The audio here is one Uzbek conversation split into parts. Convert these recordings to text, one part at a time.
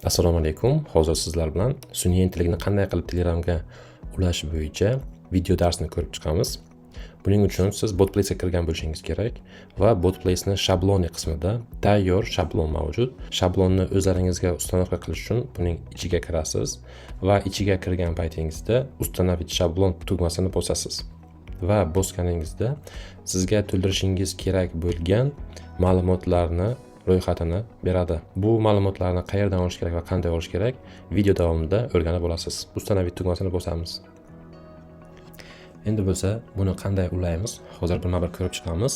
Assalomu alaykum. Hozir sizlar bilan sun'iy intellektni qanday qilib Telegramga ulash bo'yicha video darsni ko'rib chiqamiz. Buning uchun siz BotPlace'ga kirgan bo'lishingiz kerak va BotPlace'ni шаблоны qismida tayyor shablon mavjud. Shablonni o'zlaringizga установка qilish uchun buning ichiga kirasiz va ichiga kirgan paytingizda "Установить шаблон" tugmasini bosasiz va bosganingizda sizga to'ldirishingiz kerak bo'lgan ma'lumotlarni ro'yxatini beradi. Bu ma'lumotlarni qayerdan olish kerak va qanday olish kerak, video davomida o'rganib olasiz. "Установить" tugmasini bosamiz. Endi bo'lsa buni qanday ulaymiz? Hozir birma-bir ko'rib chiqamiz.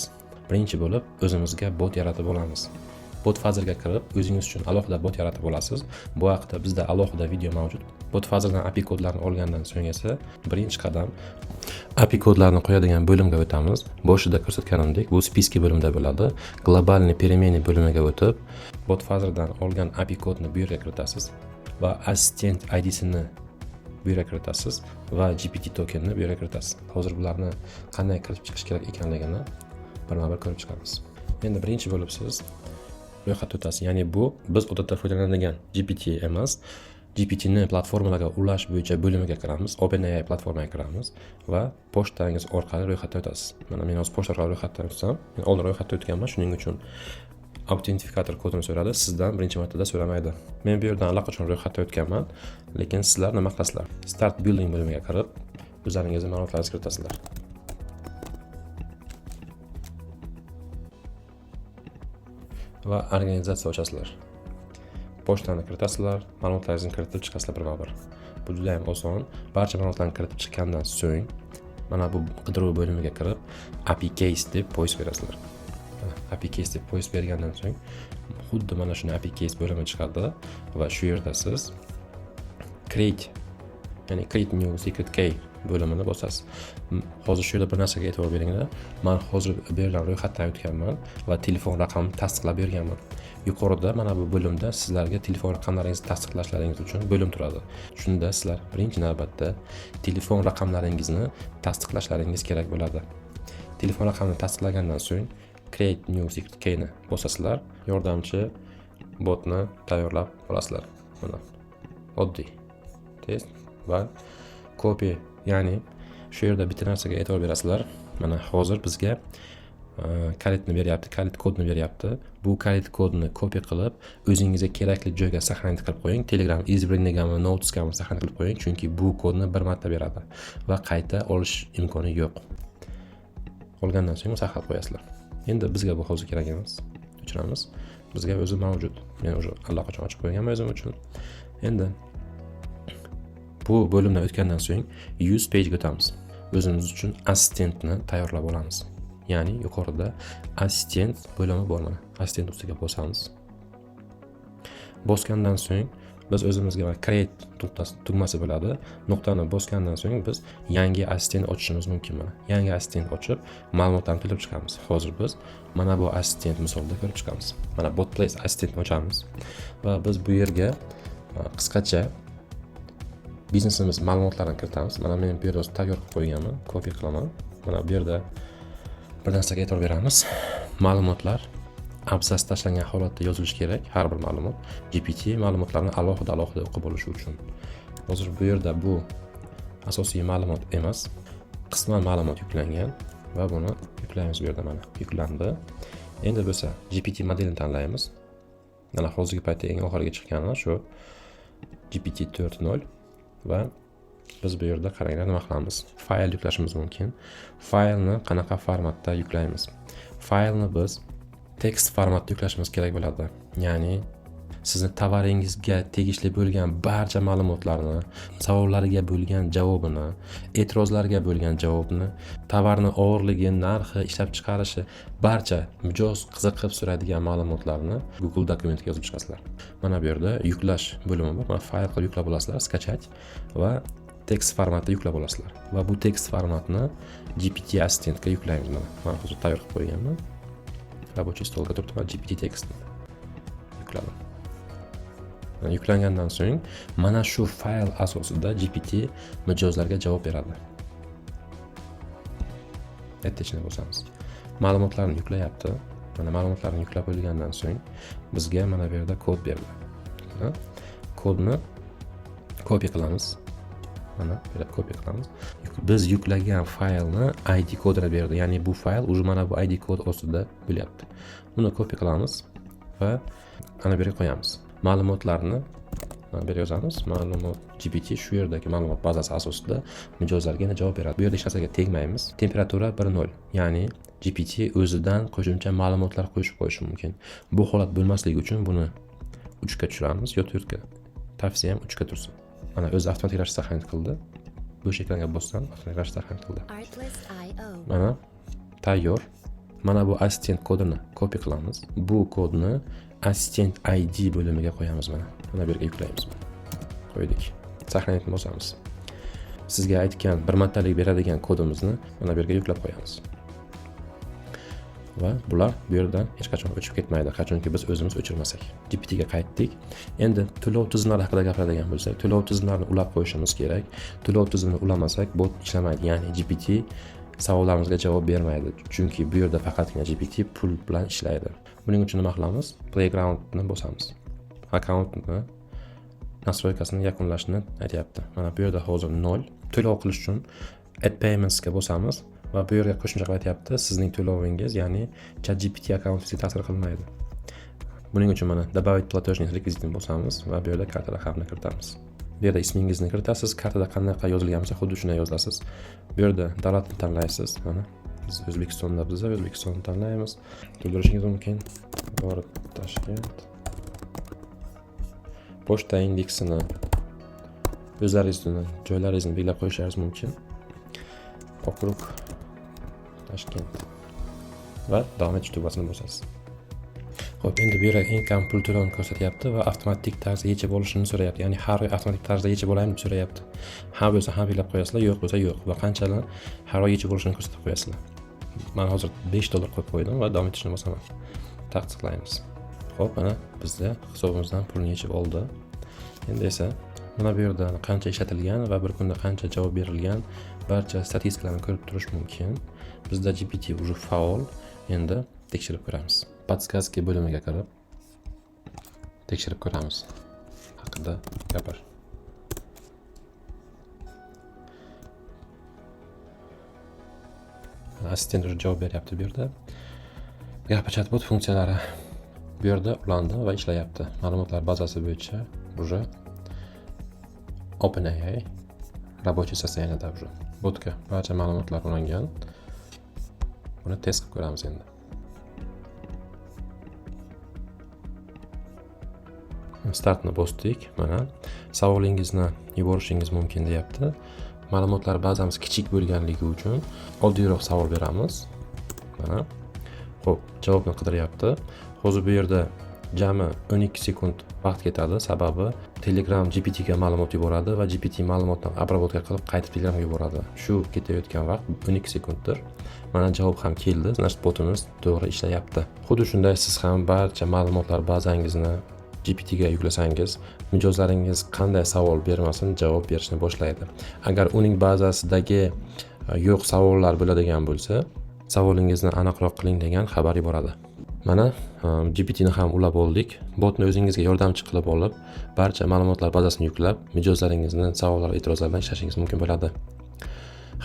Birinchi bo'lib o'zimizga bot yaratib olamiz. BotFatherga kirib, o'zingiz uchun alohida bot yaratib olasiz. Bu haqida bizda alohida video mavjud. BotFatherdan API kodlarni olgandan so'ng esa birinchi qadam API kodlarni qo'yadigan bo'limga o'tamiz. Boshida ko'rsatganimdek, bu "Списки" bo'limida bo'ladi. "Глобальный переменный" bo'limiga o'tib, BotFatherdan olgan API kodni bu yerga kiritasiz va assistent IDsini bu yerga kiritasiz va GPT tokenni bu yerga kiritasiz. Hozir bularni qanday kiritib chiqish kerak ekanligini birma-bir ko'rib chiqamiz. Endi birinchi bo'lib siz ro'yxatdan o'tasiz. Ya'ni bu biz odatda foydalanadigan GPT emas. GPTni platformalarga ulash bo'yicha bo'limiga kiramiz. OpenAI platformaga kiramiz va pochtangiz orqali ro'yxatdan o'tasiz. Mana men hozir pochta orqali ro'yxatdan o'tsam, men oldin ro'yxatdan o'tganman, shuning uchun autentifikator kodini so'radi, sizdan birinchi martada so'ramaydi. Men bu yerdan allaqachon ro'yxatdan o'tganman, lekin sizlar nima qilasizlar? "Start building" bo'limiga kirib, o'zlaringizni ma'lumotlaringizni kiritasizlar. Va organizatsiya ochasizlar. Pochtani kiritasizlar, ma'lumotlaringizni kiritib chiqasizlar birma-bir. Bu juda ham oson. Barcha ma'lumotlarni kiritib chiqqandan so'ng mana bu qidiruv bo'limiga kirib, API keys deb поиск berasizlar. Mana API keys deb поиск bergandan so'ng xuddi mana shuni API keys bo'limi chiqadi va shu yerda siz create, ya'ni "Create new secret key" bo'limini bosasiz. Hozir shu yerda bir narsaga e'tibor beringlar. Man hozir bu yerdan ro'yxatdan o'tganman va telefon raqamimni tasdiqlab berganman. Yuqorida mana bu bo'limda sizlarga telefon raqamlaringizni tasdiqlashlaringiz uchun bo'lim turadi. Shunda sizlar birinchi navbatda telefon raqamlaringizni tasdiqlashlaringiz kerak bo'ladi. Telefon raqamini tasdiqlagandan so'ng "Create new secret key" ni bosasizlar, yordamchi botni tayyorlab olasizlar. Mana oddiy test va copy, ya'ni shu yerda bitta narsaga e'tibor berasizlar. Mana hozir bizga kalitni beryapti, kalit kodni beryapti. Bu kalit kodni copy qilib, o'zingizga kerakli joyga сохранить qilib qo'ying. Telegram избранный gami, Notesgami сохранить qilib qo'ying, chunki bu kodni bir marta beradi va qayta olish imkoni yo'q. Olgandan so'ng saqlab qo'yasizlar. Endi bizga bu hozir kerak emas. O'chiramiz. Bizga o'zi mavjud. Men уже allaqachon ochib qo'yganman o'zim uchun. Endi bu bo'limdan o'tgandan so'ng use page ga o'tamiz. O'zimiz uchun assistentni tayyorlab olamiz. Ya'ni yuqorida assistent bo'limi bor mana. Assistent ustiga bosamiz. Bosgandan so'ng biz o'zimizga mana "Create" tugmasi bo'ladi. Nuqtani bosgandan so'ng biz yangi assistent ochishimiz mumkin mana. Yangi assistent ochib, ma'lumotlarni to'ldirib chiqamiz. Hozir biz mana bu assistent misolida ko'rib chiqamiz. Mana BotPlace assistentni ochamiz va biz bu yerga qisqacha biznesimiz ma'lumotlarini kiritamiz. Mana men bu yerda o'zi tayyor qilib qo'yganman, copy qilaman. Mana bu yerda bir narsaga e'tibor beramiz. Ma'lumotlar abzas tashlangan holatda yozilishi kerak. Har bir ma'lumot GPT ma'lumotlarni alohida alohida o'qib olishi uchun. Hozir bu yerda bu asosiy ma'lumot emas, qisman ma'lumot yuklangan va buni yuklaymiz bu yerda, mana yuklandi. Endi bo'lsa GPT modelini tanlaymiz. Mana hozirgi paytda eng oxirgi chiqqani shu GPT 4.0 va biz bu yerda, qaranglar, nima qilamiz? Fayl yuklashimiz mumkin. Faylni qanaqa formatda yuklaymiz? Faylni biz tekst formatda yuklashimiz kerak bo'ladi. Ya'ni sizni tovaringizga tegishli bo'lgan barcha ma'lumotlarni, savollarga bo'lgan javobini, e'tirozlarga bo'lgan javobni, tovarni og'irligi, narxi, ishlab chiqarishi, barcha mijoz qiziqib so'raydigan ma'lumotlarni Google dokumentga yozib chiqasizlar. Mana bu yerda yuklash bo'limi bor. Mana fayl qilib yuklab olasizlar, "Скачать" va tekst formatda yuklab olasizlar. Va bu tekst formatni GPT assistentga yuklaymiz mana. Men hozir tayyor qilib qo'yganman. Рабочий стол ga turibdi, GPT tekstni yukladim. Yuklangandan so'ng mana shu fayl asosida GPT mijozlarga javob beradi. Attachni bosamiz. Ma'lumotlarni yuklayapti. Mana ma'lumotlarni yuklab bo'lgandan so'ng bizga mana bu yerda kod berdi. Kodni copy qilamiz. Mana bu yerda copy qilamiz. Biz yuklagan faylni ID kodini berdi. Ya'ni bu fayl уже mana bu ID kod ostida bo'lyapti. Buni copy qilamiz va ana bu yerga qo'yamiz. Ma'lumotlarni mana bu yerga yozamiz. Ma'lumot GPT shu yerdagi ma'lumot bazasi asosida mijozlarga yana javob beradi. Bu yerda hech narsaga tegmaymiz. Temperatura 1.0, ya'ni GPT o'zidan qo'shimcha ma'lumotlar qo'shib qo'yishi mumkin. Bu holat bo'lmasligi uchun buni 3 ga tushiramiz yo 4 ga. Tavsiyam 3 ga tursin. Mana o'zi avtomatik ravishda saqlanib qildi. Bo'sh ekranga bossam avtomatik ravishda saqlanib qildi. Mana tayyor. Mana bu assistent kodini copy qilamiz. Bu kodni assistent ID bo'limiga qo'yamiz mana. Mana bu yerga yuklaymiz. Qo'ydik. Saqlanib bosamiz. Sizga aytgan bir martalik beradigan kodimizni mana bu yerga yuklab qo'yamiz. Va bular bu yerdan hech qachon o'chib ketmaydi, qachonki biz o'zimiz o'chirmasak. GPT ga qaytdik. Endi to'lov tizimlari haqida gapiradigan bo'lsak, to'lov tizimlarini ulab qo'yishimiz kerak. To'lov tizimini ulamasak, bot ishlamaydi. Ya'ni GPT savollarimizga javob bermaydi. Chunki bu yerda faqatgina GPT pul bilan ishlaydi. Buning uchun nima qilamiz? Playgroundni bosamiz. Akkauntni nastroykasini yakunlashni aytyapti. Mana bu yerda hozir 0. To'lov qilish uchun Add Payments ga bosamiz va bu yerga qo'shimcha qilib aytyapti, sizning to'lovingiz, ya'ni ChatGPT akkauntingizga ta'sir qilmaydi. Buning uchun mana добавить платежный rekvizitni bosamiz va bu yerda karta raqamini kiritamiz. Bu yerda ismingizni kiritasiz, kartada qanaqa yozilgan bo'lsa xuddi shunday yozasiz. Bu yerda davlatni tanlaysiz. Mana biz O'zbekistonda, biz O'zbekistonni tanlaymiz. To'ldirishingiz mumkin. Город Tashkent. Pochta indeksini o'zlaringizni joylaringizni belgilab qo'yishingiz mumkin. Okrug Tashkent va davom etish tugmasini bosasiz. Xo'p, endi bu yerga eng kam pul to'lovini ko'rsatyapti va avtomatik tarzda yechib olishini so'rayapti. Ya'ni har oy avtomatik tarzda yechib olaymi deb so'rayapti. Ha bo'lsa ha belgilab qo'yasizlar, yo'q bo'lsa yo'q va qanchalar har oy yechib olishini ko'rsatib qo'yasizlar. Men hozir $5 qo'yib qo'ydim va davom etishni bosaman. Tasdiqlaymiz. Xo'p, mana bizda hisobimizdan pulni yechib oldi. Endi esa mana bu yerda qancha ishlatilgan va bir kunda qancha javob berilgan barcha statistikalarni ko'rib turish mumkin. Bizda GPT уже faol. Endi tekshirib ko'ramiz. Подсказки bo'limiga kirib tekshirib ko'ramiz. Haqida gapir. Assistent уже javob beryapti bu yerda. Gapi chatbot funksiyalari bu yerda ulandi va ishlayapti. Ma'lumotlar bazasi bo'yicha уже OpenAI рабочий состояниеda уже. Botga barcha ma'lumotlar ulangan. Buni test qilib ko'ramiz endi. Startni bosdik. Mana savolingizni yuborishingiz mumkin deyapti. Ma'lumotlar bazamiz kichik bo'lganligi uchun oddiyroq savol beramiz. Mana. Xo'p, javobni qidiryapti. Hozir bu yerda jami 12 sekund vaqt ketadi. Sababi Telegram GPT ga ma'lumot yuboradi va GPT ma'lumotni обработка qilib qaytib Telegramga yuboradi. Shu ketayotgan vaqt 12 sekunddir. Mana javob ham keldi. Значит, botimiz to'g'ri ishlayapti. Xuddi shunday siz ham barcha ma'lumotlar bazangizni GPT ga yuklasangiz, mijozlaringiz qanday savol bermasin javob berishni boshlaydi. Agar uning bazasidagi yo'q savollar bo'ladigan bo'lsa, savolingizni aniqroq qiling degan xabar yuboradi. Mana GPT ni ham ulab oldik. Botni o'zingizga yordamchi qilib olib, barcha ma'lumotlar bazasini yuklab, mijozlaringizni savollar va e'tirozlar bilan ishlashingiz mumkin bo'ladi.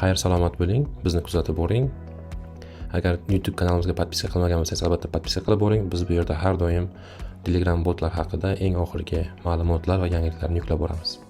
Xayr, salomat bo'ling, bizni kuzatib boring. Agar YouTube kanalimizga podpiska qilmagan bo'lsangiz, albatta podpiska qilib boring. Biz bu yerda har doim Telegram botlar haqida eng oxirgi ma'lumotlar va yangiliklarni yuklab boramiz.